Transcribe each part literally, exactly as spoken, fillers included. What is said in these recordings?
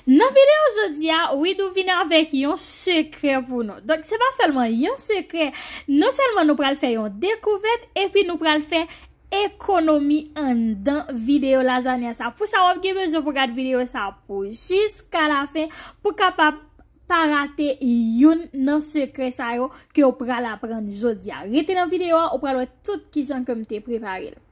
Nan videyo jodi a, Widoo vin avèk yon sekrè pou nou. Donk, se pa sèlman yon sekrè, non sèlman nou pral fè yon dekouvèt, epi nou pral fè ekonomi anndan videyo lazanya sa. Pou sa, w ap gen bezwen pou gad videyo sa pou jiska lafen, pou kapab pa rate youn nan sekrè sa yo ke w pral aprann jodi a. Rete nan videyo a, ou pral wè tout kijan ke m te prepare l.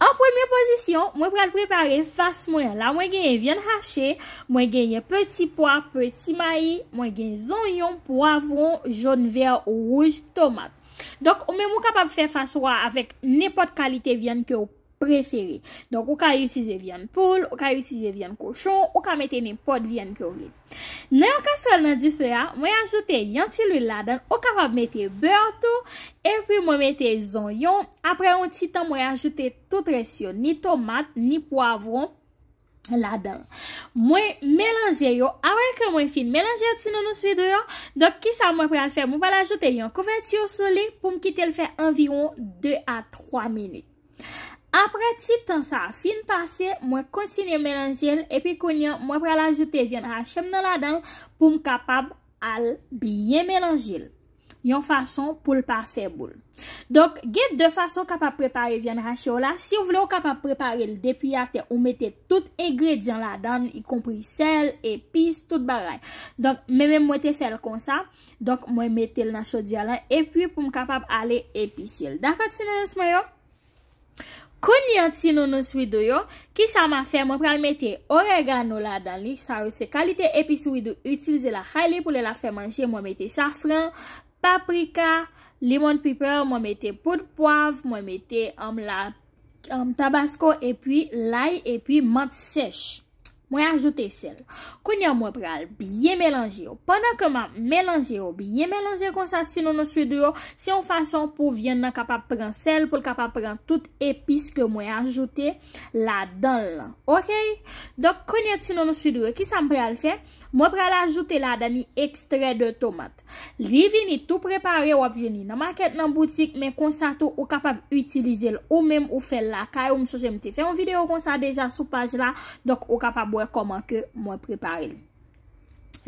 An premye pozisyon, mwen pral prepare fas mwen an. La, mwen genyen vyann hache, mwen genyen peti pwa, peti mayi, mwen gen zonyon, pwavwon, jòn, vè, wouj, tomat. Donk, ou menm ou kapab fè fas ou a avèk nenpòt kalite vyann ke w prefere. Donk, ou ka itilize vyann poul, ou ka itilize vyann kochon, ou ka mete nenpòt vyann ke w vle. Nan yon kastròl nan dife a, mwen ajoute yon ti lwil ladan, ou kapab mete bè tou, epi mwen mete zonyon. Apre yon ti tan, mwen ajoute tout rès yo, ni tomat, ni pwavwon ladan l. Mwen melanje yo, apre ke mwen fin melanje ti nounours Widoo yo, donk kisa mwen pral fè? Mwen pral ajoute yon kouvèti sou li pou m kite l fè anviwon de a twa minit. Apre ti tan sa a fin pase, mwen kontinye melanje l, epi kounye a, mwen pral ajoute vyann hache m nan ladan l pou m kapab al byen melanje l. Yon fason pou l pa fè boul. Donk, gen de fason w kapab prepare vyann hache w la. Si w vle, w kapab prepare l depi atè, ou mete tout engredyan ladan l, ikonpri sèl, epis, tout bagay. Donk, men menm mwen te fè l konsa. Donk, mwen mete l nan chodyè lan, epi pou m kapab ale epise l. Dakò, ti nounours mwen yo? Kounye a ti nounours Widoo yo, kisa m a fè? Mwen pral mete oregano ladan li. Sa yo se kalite epis Widoo itilize lakay li pou lè l ap fè manje. Mwen mete safran, paprika, lemon pepper, mwen mete poud pwav, mwen mete, um, la, um, tabasko, epi lay, epi mant sèch. Mwen ajoute sèl. Kounye a mwen pral byen melanje yo. Pandan ke m ap melanje yo, byen melanje konsa ti nounours Widoo yo, se yon fason pou vyann nan kapab pran sèl, pou l kapab pran tout epis ke mwen ajoute ladan l lan. Oke? Donk, kounye a ti nounours Widoo yo, kisa m pral fè? Mwen pral ajoute ladan li ekstrè de tomat. Li vini tou prepare, w ap jwenn li nan makèt, nan boutik, men konsa tou, ou kapab itilize l ou menm, ou fè l lakay ou. M sonje m te fè yon videyo konsa deja sou paj la, donk ou kapab wè kòman ke mwen prepare l.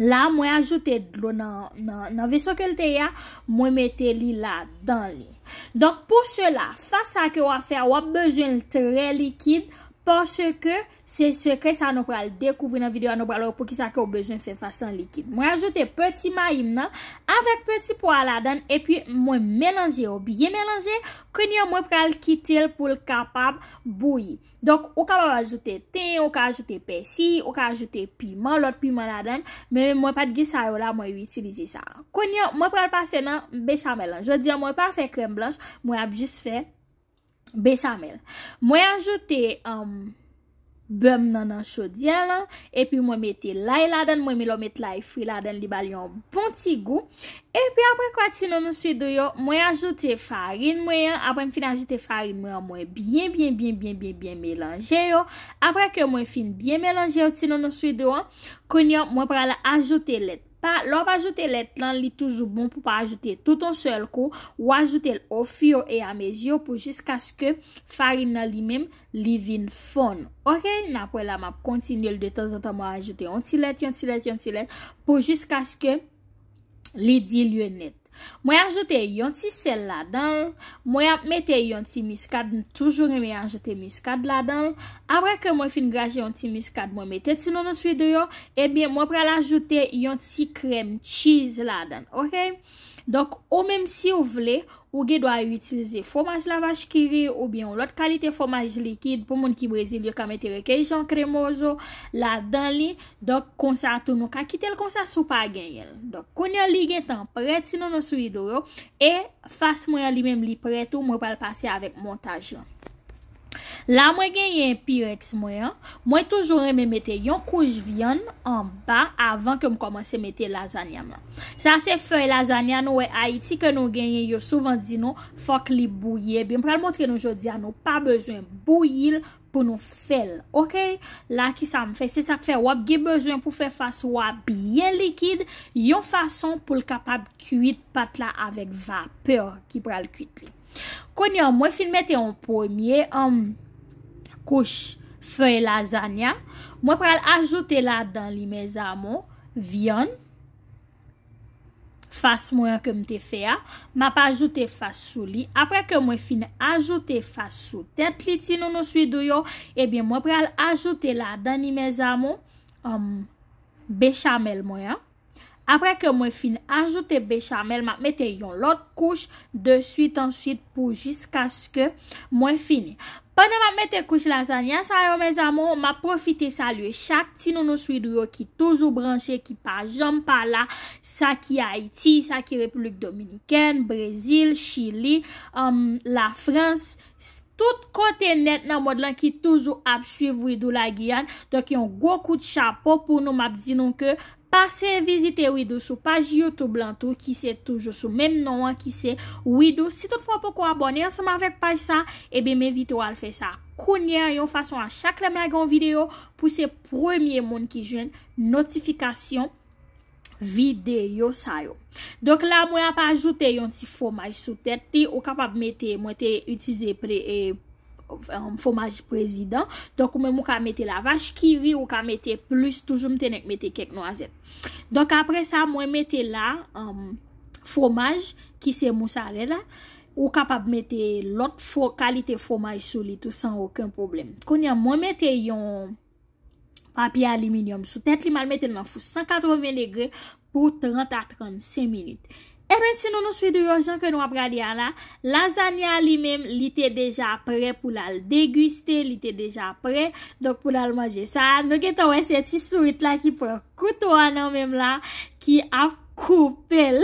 La, mwen ajoute dlo nan, nan, nan veso ke l te ye a, mwen mete li ladan li. Donk, pou sela, fas sa ke w ap fè a, w ap bezwen l trè likid, paske se sekrè sa nou pral dekouvri nan videyo a, nou pral wè poukisa ke w bezwen fè fas lan likid. Mwen ajoute peti mayi m nan avèk peti pwa a ladan l, epi mwen melanje yo, byen melanje. Kounye a, mwen pral kite l pou l kapab bouyi. Donk, ou kapab ajoute ten, ou ka ajoute pèsi, ou ka ajoute piman, lòt piman ladan l. Men mwen pa t gen sa yo la, mwen itilize sa. Kounye a, mwen pral pase nan bechamel lan. Jodi a, mwen pa fè krèm blanch, mwen ap jis fè bechamel. Mwen ajoute, um, bè m nan nan chodyè lan, epi mwen mete lay ladan l, mwen menm lè w met lay fri ladan l, li ba l yon bon ti gou. Epi apre kwa ti nounours Widoo yo, mwen ajoute farin mwen an, apre m fin ajoute farin mwen an, mwen byen, byen, byen, byen, byen, byen melanje yo. Apre ke mwen fin byen melanje yo, ti nounours Widoo an, kounye a, mwen pral ajoute lèt. Pa, lè w ap ajoute lèt lan, li toujou bon pou pa ajoute tout yon sèl kou. Ou ajoute l au fur et à mesure pou jiskaske farin nan li menm, li vin fonn. Oke? N ap wè la, m ap kontinye l de tanzantan, mwen ajoute yon ti lèt, yon ti lèt, yon ti lèt, pou jiskaske li dilye nèt. Mwen ajoute yon ti sèl ladan l. Mwen ap mete yon ti miskad. M toujou renmen ajoute miskad ladan l. Apre ke mwen fin graje yon ti miskad, mwen mete ti nounours Widoo yo. Ebyen, mwen pral ajoute yon ti krèm cheese ladan l. Oke? Donk, ou menm si w vle, ou gen dwa itilize fwomaj lavach kiri oubyen yon lòt kalite fwomaj likid. Pou moun ki Brezil, yo ka mete requeijão cremoso ladan li. Donk, konsa tou, nou ka kite l konsa si w pa genyen l. Donk, kounye a li gentan prè, ti nounours Widoo yo. E fas mwen an li menm li prè tou, mwen pral pase avèk montaj lan. La, mwen genyen pirèks mwen an. Mwen toujou renmen mete yon kouch vyann anba avan ke m kòmanse mete lazanya m lan. Sa se fèy lazanya nou wè Ayiti ke nou genyen, yo souvan di nou fòk li bouyi. Ebyen, m pral montre nou jodi a, nou pa bezwen bouyi l pou nou fè l, oke? La, kisa m fè? Se sa k fè w ap gen bezwen pou fè fas ou a byen likid, yon fason pou l kapab kwit pat la avèk vapè ki pral kwit li. Kounye a, mwen fin mete yon premye, um, kouch fèy lazanya. Mwen pral ajoute ladan li, mes amours, vyann. Fas mwen an ke m te fè a, m ap ajoute fas sou li. Apre ke mwen fin ajoute fas sou tèt li, ti nounou swidou yo, ebyen, mwen pral ajoute ladan li, mes amours, um, bechamel mwen an. Apre ke mwen fin ajoute bechamel, m ap mete yon lòt kouch de swit answit pou jiskaske mwen fini. Pandan m ap mete kouch lazanya sa yo, mes amours, m ap pwofite salye chak ti nounou swidou yo ki toujou branche, ki pa janm pa la, sa ki Ayiti, sa ki Repiblik Dominikèn, Brezil, Chili, um, Lafrans, s-, tout kote nèt nan mond lan ki toujou ap swiv Widou Lagiyàn. Donk, yon gwo kout chapo pou nou. M ap di nou ke pase vizite Widou sou paj YouTube lan tou, ki se toujou sou menm non an, ki se Widou. Si toutfwa w poko abòne ansanm avèk paj sa, ebyen, m envite w al fè sa kounye a, yon fason a chak lè m lage yon videyo, pou se premye moun ki jwenn notifikasyon videyo sa yo. Donk la, mwen ap ajoute yon ti fwomaj sou tèt li. Ou kapab mete, mwen te itilize pre-, e, um, fwomaj prezidan. Donk, ou menm ou ka mete lavach kiri, ou ka mete plis, toujou m te nèk mete kèk nwazèt. Donk, apre sa, mwen mete la, um, fwomaj ki se mousarèla. Ou kapab mete lòt fwo-, kalite fwomaj sou li tou san okenn pwoblèm. Kounye a, mwen mete yon papye aliminyòm sou tèt li, m al mete l nan fou san katreven degre pou trant a trannsenk minit. Ebyen, ti nounou swidou yo, jan ke nou ap gade a la, lazanya li menm, li te deja prè pou l al degiste, li te deja prè, donk pou l al manje. Sa a, nou gentan wè se ti sourit la ki pran kouto a nan men m la, ki ap koupe l.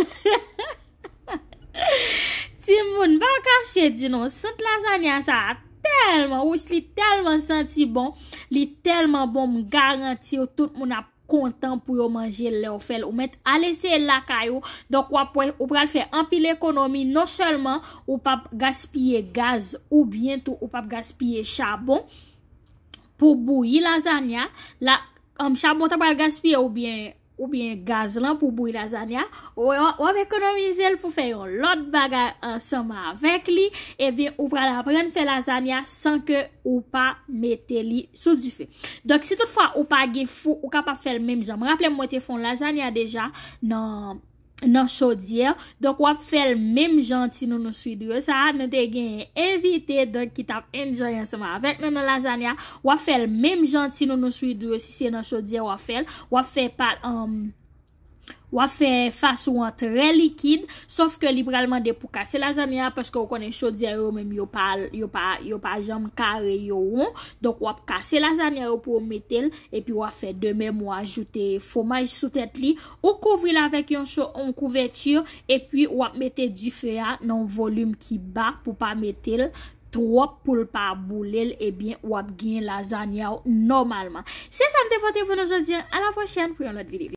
Timoun, pa kache di non, sant lazanya sa a tèlman wouch, li tèlman santi bon, li tèlman bon, m garanti w, tout moun ap kontan pou yo manje l lè w fè l. Ou mèt al eseye l lakay ou. Donk, w ap wè, ou pral fè anpil ekonomi. Non sèlman ou p ap gaspiye gaz, oubyen tou ou p ap gaspiye chabon pou bouyi lazanya. La, um, chabon ta pral gaspiye oubyen, oubyen gaz lan pou bouyi lazanya. Ou, w ap ekonomize l pou fè yon lòt bagay ansanm avèk li. Ebyen, ou pral aprann fè lazanya san ke ou pa mete li sou dife. Donk, si toutfwa ou pa gen fou, ou kapab fè l menm jan. Mwen raple m, mwen te fè yon lazanya deja nan, nan chodyè. Donk, w ap fè l menm jan ti nounou swidou yo. Sa a, nou te gen envite, donk, ki t ap enjoy ansanm avèk nou nan lazanya. W ap fè l menm jan ti nounou swidou yo, si se nan chodyè w ap fè l. W ap fè pa, um, w ap fè fas ou an trè likid, sòf ke li pral mande pou kase lazanya, paske ou konnen chodyè yo menm yo pa, yo pa, yo pa janm kare, yo won. Donk, w ap kase lazanya yo pou w mete l, epi w ap fè de menm, ou ajoute fwomaj sou tèt li, ou kouvri l avèk yon cho-, yon kouvèti, epi w ap mete dife a nan yon volim ki ba pou pa mete l twòp, pou l pa boule l, ebyen, w ap gen lazanya w nòmalman. Se sa m te pote pou nou jodi a. A la pwochèn pou yon lòt videyo.